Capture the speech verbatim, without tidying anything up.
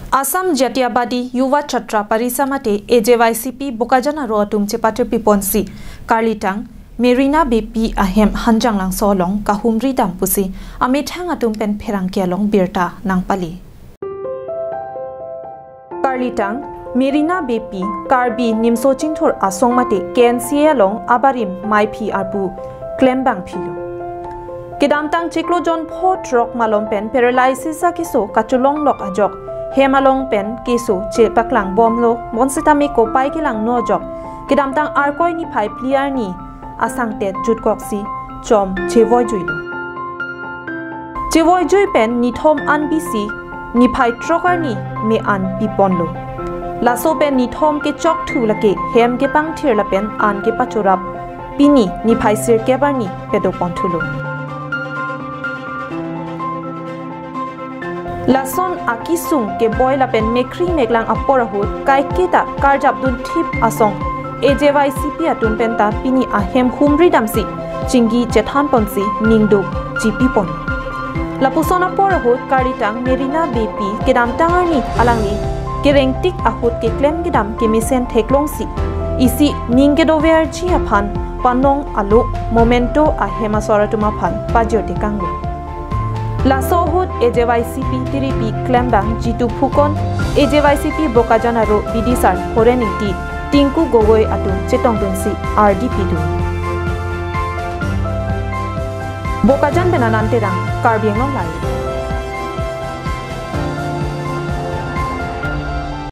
Assam Jatiyabadi Yuva Chhatra Parisa mate A J Y C P Bokajan aro atum chepatirpi ponsi Karlitang Merina Beypi ahem Hanjanglangso along kahumri dam pusi amethang atum pen pherangke along birta nangpali. Karlitang Merina Beypi Karbi Nimso Chingthur Asong mate K N C A along abarim maiphi arpu klembang philo. Kedamtang chiklo jon pho throk malom pen paralysis akeso kacholong lok ajok hem along pen keso chepaklang bomlo, bonsitame kopai kelangno ajok kedamtang Arkoi niphai phli arni asangtet jutkoksi chom chevoijuilo. Chevoijui pen nithom an bisi niphai throk arni me-an piponlo. Laso pen nithom kechokthu lake hem kepangthir lapen an kepachorap pini niphai sirkep arni pedoponthulo. Lason akesung keboi lapen mekkri meklang apor ahut kaiketa karjapdun thip asong A J Y C P atum penta pini ahem humri damsi chingki chethan ponsi ningduk chipi pon. Lapuson apor ahut Karlitang Merina Beypi kedamtang arni alangli kerengtik ahut keklem kedam kemesen theklongsi isi ning kedoverji aphan panong alo Momento ahem asor atum aphan pajirtekanglo. Laso ahut A J Y C P tiripi klembang Jitu Phukan, A J Y C P Bokajan aro bidisar Horen Ingti, Tinku Gogoi atum chetongdunsi ardi pidun. Bokajan pen Anand Terang, Karbi Anglong Live.